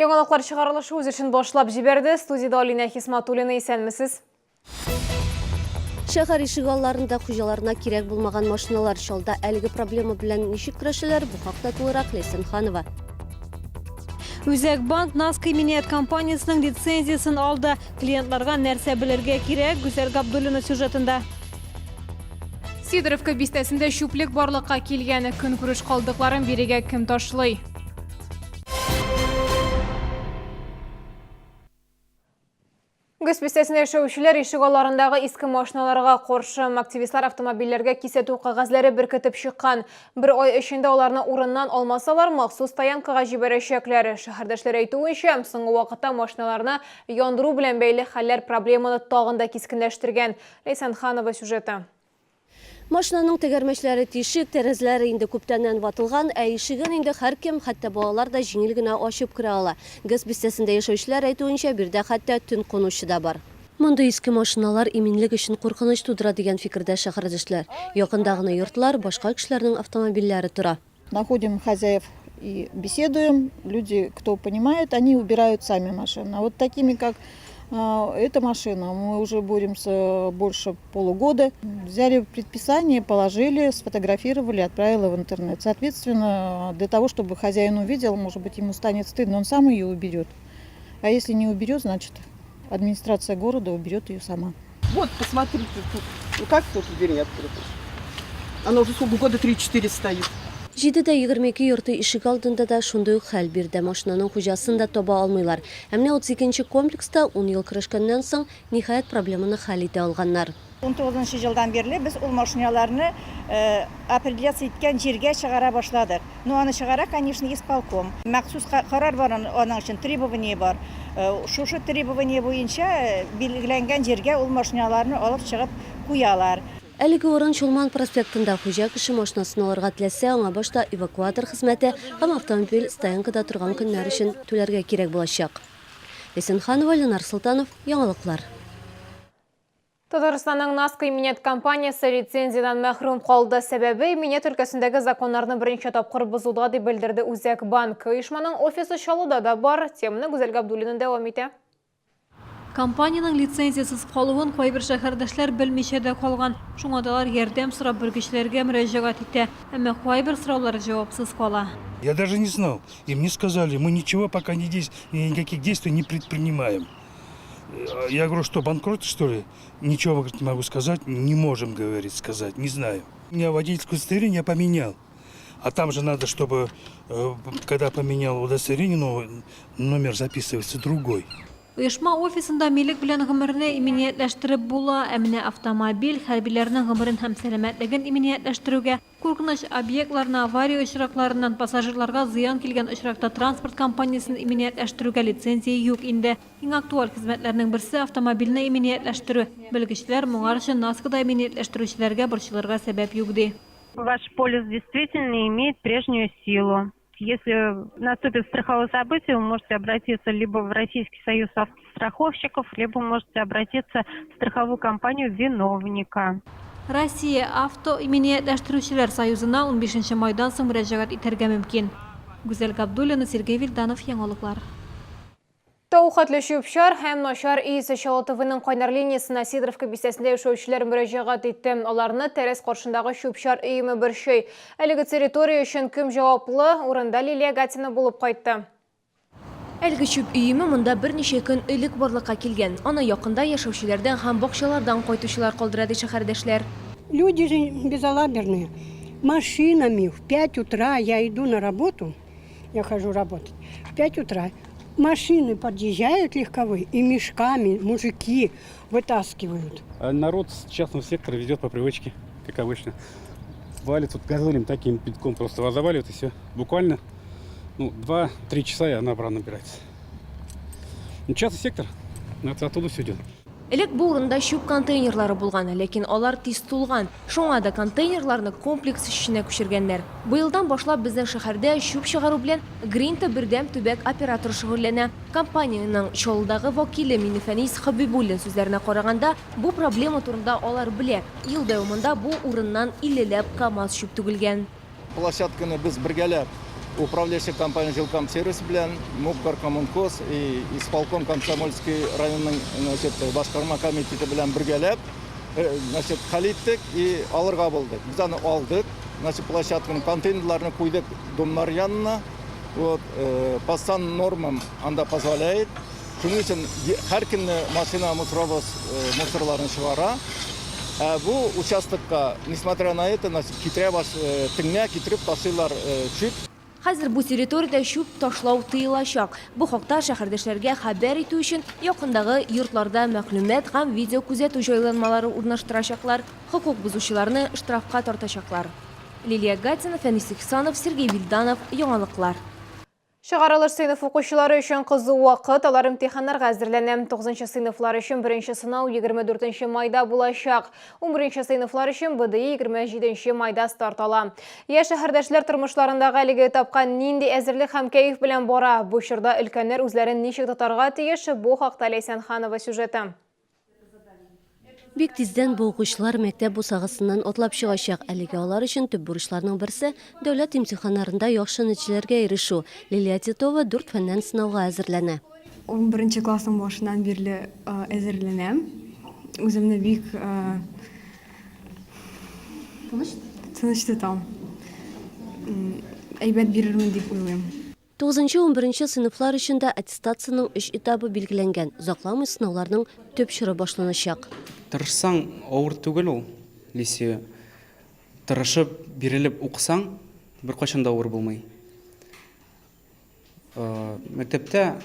Яңалыклар чыгарылышы үз эшен башлап җибәрде. Студиядә Алинә Хисматуллина, исәнмесез. Шәһәр ишегалларында хуҗаларына кирәк булмаган машиналар чалда әлеге проблема белән ничек көрәшәләр, бу хакта тулырак Ләйсән Ханова. Үзәк банк Наска иминият компаниясенең лицензиясен алды. Клиентларга нәрсә белергә кирәк, Гүзәл Габдуллина сюжетында. Сидоровка бистәсендә чүплек барлыкка килгән. Көнкүреш калдыкларын бирегә кем ташлый? Гөс бистәсендә яшәүчеләр ишек алларындагы иске машиналарга каршы. Активистлар автомобильләргә кисәтү кәгазьләре беркетеп чыккан. Бер ай эчендә аларны урыннан алмасалар, махсус стоянкага җибәрәчәкләр. Шәһәрдәшләр әйтүенчә, соңгы вакытта машиналарны яндыру белән бәйле хәлләр проблеманы тагын да кискенләштергән. Ләйсән Ханова сюжеты. Машинаның тәгәрмәчләре тишек, тәрәзәләре инде күптәннән ватылган, ә ишеген инде һәркем, хәтта балалар да җиңел генә ачып керә ала. ГЭС бистәсендә яшәүчеләр әйтүенчә, биредә хәтта төн кунучы да бар. Мондый иске машиналар иминлек өчен куркыныч тудыра дигән фикердә шәһәрдәшләр. Якында гына йортлар, башка кешеләрнең автомобильләре тора. Находим хозяев и беседуем. Люди, кто понимает, они убирают сами машины. А вот такими, как эта машина, мы уже боремся больше полугода. Взяли предписание, положили, сфотографировали, отправила в интернет. Соответственно, для того, чтобы хозяин увидел, может быть, ему станет стыдно, он сам ее уберет. А если не уберет, значит, администрация города уберет ее сама. Вот, посмотрите, тут, ну как тут дверь не открыта? Она уже сколько года 3-4 стоит. 7 дә 22 йорты ишек алдында да шундый ук хәл. Биредә машинаның хуҗасын да таба алмыйлар. Ә менә 32 комплекста 10 ел көрәшкәннән соң, ниһаять, проблеманы хәл итә алганнар. 19 елдан бирле без ул машиналарны определяться иткән җиргә чыгара башладык. Но аны чыгара, конечно, исполком. Махсус карар бар аның өчен, требование бар. Шушы требование буенча билгеләнгән җиргә ул машиналарны алып чыгып куялар. Әлеге урын Чулман проспектында. Хуҗа кеше машинасын алырга теләсә, аңа башта эвакуатор хезмәте һәм автомобиль стоянкада торган көннәр өчен түләргә кирәк булачак. Ләйсән Ханова, Ленар Солтанов, Яңалыклар. Татарстанның Наска иминият компаниясе лицензиядән мәхрүм калды. Сәбәбе иминият өлкәсендәге законнарны берничә тапкыр бозуда, дип белдерде Үзәк банк. Оешманың офисы Чаллыда да бар. Теманы Гүзәл Габдуллина дәвам итә. Компаниянең лицензиясез калуын кайбер шәһәрдәшләр белмичә дә калган. Шуңа да алар ярдәм сорап белгечләргә мөрәҗәгать итә. Әмма кайбер сораулар җавапсыз кала. Я даже не знал. И мне сказали, мы ничего пока не действуем, никаких действий не предпринимаем. Я говорю, что банкрот, что ли? Ничего, говорит, не могу сказать, не можем, говорит, сказать, не знаю. У меня водительское удостоверение я поменял. А там же надо, чтобы, когда поменял удостоверение, ну, номер записывается другой. Оешма офисында милек белән гомерне иминиятләштереп була, ә менә автомобиль, хәрбиләрнең гомерен һәм сәламәтлеген иминиятләштерүгә, куркыныч объектларны авария очракларыннан пассажирларга зыян килгән очракта транспорт компаниясен иминиятләштерүгә лицензия юк инде. Иң актуаль хезмәтләрнең берсе, автомобильне иминиятләштерү. Белгечләр моңарчы НАСКОда иминиятләштерүчеләргә борчылырга сәбәп юк ди. Ваш полис действительно имеет прежнюю силу. Если наступит страховое событие, вы можете обратиться либо в Российский союз автостраховщиков, либо можете обратиться в страховую компанию виновника. Россия авто иминиятләштерүчеләр союзына 15 майдан соң мөрәҗәгать итәргә мөмкин. Гүзәл Габдуллина, Сергей Вильданов, Яңалыклар. Тау хәтле чүп-чар һәм начар ис. Чаллы ТВның кайнар линиясенә Сидоровка бистәсендә яшәүчеләр мөрәҗәгать итте. Аларны тәрәз каршындагы чүп-чар өеме борчый. Әлеге территория өчен кем җаваплы? Урында Лилия Гатина булып кайтты. Әлеге чүп өеме монда берничә көн элек барлыкка килгән. Аны якында яшәүчеләрдән һәм бакчалардан кайтучылар калдыра, ди шәһәрдәшләр. Люди же безалаберные. Машинами в 5 утра я иду на работу, я хожу работать, в 5 утра машины подъезжают легковые и мешками мужики вытаскивают. А народ с частного сектора ведет по привычке, как обычно. Валит вот газелем таким битком, просто заваливает и все. Буквально, ну, 2-3 часа, и она обратно набирается. Ну, частный сектор, это оттуда все идет. Элек бу урында чүп контейнерлары булган, ләкин алар тиз тулган. Шуңа да контейнерларны комплекс эченә күчергәннәр. Быелдан башлап безнең шәһәрдә чүп чыгару белән Гринта бердәм төбәк операторы шөгыльләнә. Компаниянең Чаллыдагы вәкиле Миннефәнис Хәбибуллин сүзләренә караганда, бу проблема турында алар белә. Ел дәвамында бу урыннан иллеләп КАМАЗ чүп түгелгән. Площадканы без бергәләп Управляющая компания Жилкомсервис белән, МУП Горкоммунхоз и исполком Комсомольский районының, значит, башкарма комитеты белән бергәләп, значит, хәл иттек и алырга булдык. Без аны алдык, значит, площадканы, контейнерларны куйдык домнар янына. Вот, по сан нормам анда позволяет. Шуның өчен һәр көнне машина мусоровоз мусорларын чыгара. Ә бу участокка, несмотря на это, китерә баш, теңнә китереп ташыйлар чүп. Хәзер бу территориядә чүп ташлау тыелачак. Бу хакта шәһәрдәшләргә хәбәр итү өчен якындагы йортларда мәгълүмат һәм видеокүзәтү җайланмалары урнаштырачаклар, хокук бозучыларны штрафка тартачаклар. Лилия Гатина, Фәнис Ихсанов, Сергей Вильданов, Яңалыклар. Чыгарылыш сыйныф укучылары өчен кызу вакыт, алар имтиханнарга әзерләнә. 9 сыйныфлар өчен беренче сынау 24 майда булачак. 11 сыйныфлар өчен БДИ 27 майда старт ала. Яшь шәһәрдәшләр тормышларындагы әлеге этапка нинди әзерлек һәм кәеф белән бара? Бу чорда өлкәннәр үзләрен ничек тотарга тиеш? Бу хакта Ләйсән Ханова сюжеты. Бик тиздән бу укучылар мәктәп бусагасыннан атлап чыгачак. Әлегә алар өчен төп бурычларның берсе, дәүләт имтиханнарында яхшы нәтиҗәләргә ирешү. Лилия Титова дүрт фәннән сынауга әзерләнә. Унберенче классның башыннан бирле әзерләнәм. Үземне бик тыныч тотам. Әйбәт бирермен дип уйлыйм. Тугызынчы-унберенче сыйныфлар өчен дә аттестациянең өч этабы билгеләнгән. Озакламый сынауларның төп чоры башланачак. Тырышсаң, авыр түгел ул, Лисия. Тырышып, бирелеп укысаң, беркайчан да авыр булмый. Мәктәптә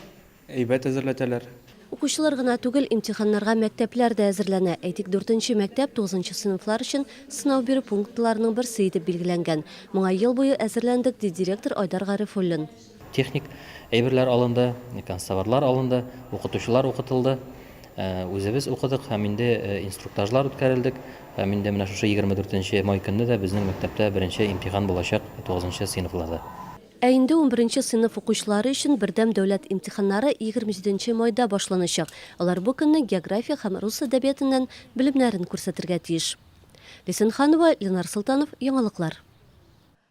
әйбәт әзерләтәләр. Укучылар гына түгел, имтиханнарга мәктәпләр дә әзерләнә. Әйтик, дүртенче мәктәп тугызынчы сыйныфлар өчен сынау бирү пунктларының берсе итеп билгеләнгән. Моңа ел буе әзерләндек, ди директор Айдар Гарифуллин. Техник әйберләр алынды, канцтоварлар алынды, укытучылар укытылды, үзебез укыдык һәм инде инструктажлар үткәрелдек. Һәм инде менә шушы 24 нче май көнне дә безнең мәктәптә беренче имтихан булачак тугызынчы сыйныфларда. Ә инде унберенче сыйныф укучылары өчен бердәм дәүләт имтиханнары 27 майда башланачак. Алар бу көнне география һәм рус әдәбиятыннан белемнәрен күрсәтергә тиеш. Ләйсән Ханова, Ленар Солтанов, Яңалыклар.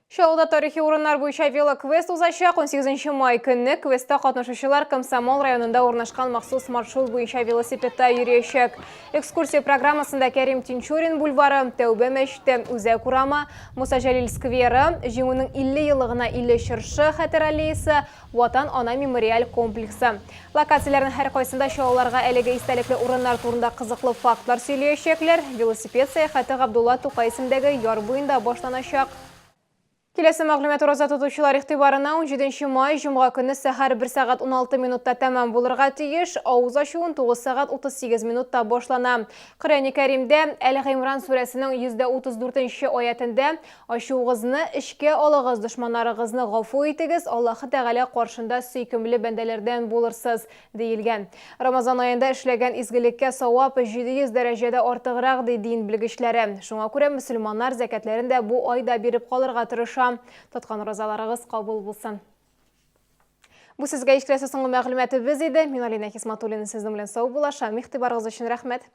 Чаллыда тарихи урыннар буенча велоквест узачак. 18 май көнне квестта катнашучылар Комсомол районында урнашкан махсус маршрут буенча велосипедта йөриячәк. Экскурсия программасында Кәрим Тинчурин бульвары, Тәүбә мәчете, Үзәк урамы, Муса Җәлил скверы, Җиңүнең 50 еллыгына 50 чыршы хәтер аллеясы, Ватан ана мемориаль комплексы. Локацияләрнең һәркайсында чаллыларга әлеге истәлекле урыннар турында кызыклы фактлар сөйләячәкләр. Велосипед сәяхәте Габдулла Тукай исемендәге яр буенда башланачак. Киләсе мәгълүмат ураза тотучылар игътибарына 17 май, җомга көне сәхәр 1 сәгать 16 минутта тәмам булырга тиеш. Авыз ачу 19 сәгать 38 минутта башлана. Коръәни Кәримдә Әл-Гыймран сүрәсенең 134 нче аятендә Ачуыгызны эчкә алыгыз, дошманнарыгызны гафу итегез, Аллаһы Тәгалә каршында сөйкемле бәндәләрдән булырсыз, Диелгән. Рамазан аенда эшләгән изгелеккә савап 700 дәрәҗәдә артыграк, ди дин белгечләре. Шуңа күрә мөселманнар зәкятләрен дә бу айда биреп калырга тырыша. Тоткан уразаларыгыз кабул булсын. Бу сезгә ишетеләсе соңгы мәгълүматыбыз иде. Мин Алинә Хисматуллина сезнең белән саубуллашам. Игътибарыгыз өчен рәхмәт.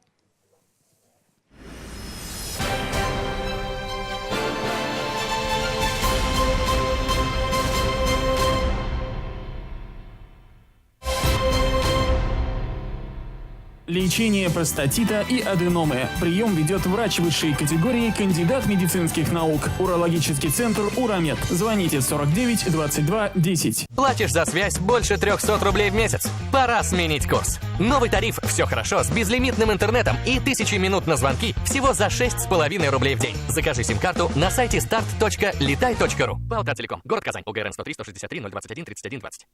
Лечение простатита и аденомы. Прием ведет врач высшей категории, кандидат медицинских наук. Урологический центр «Урамед». Звоните 49 22 10. Платишь за связь больше 300 рублей в месяц? Пора сменить курс. Новый тариф «Все хорошо» с безлимитным интернетом и 1000 минут на звонки всего за 6,5 рублей в день. Закажи сим-карту на сайте start.liтай.ru. ПАО Телеком. Город Казань. ОГРН 103 163 021 31 20.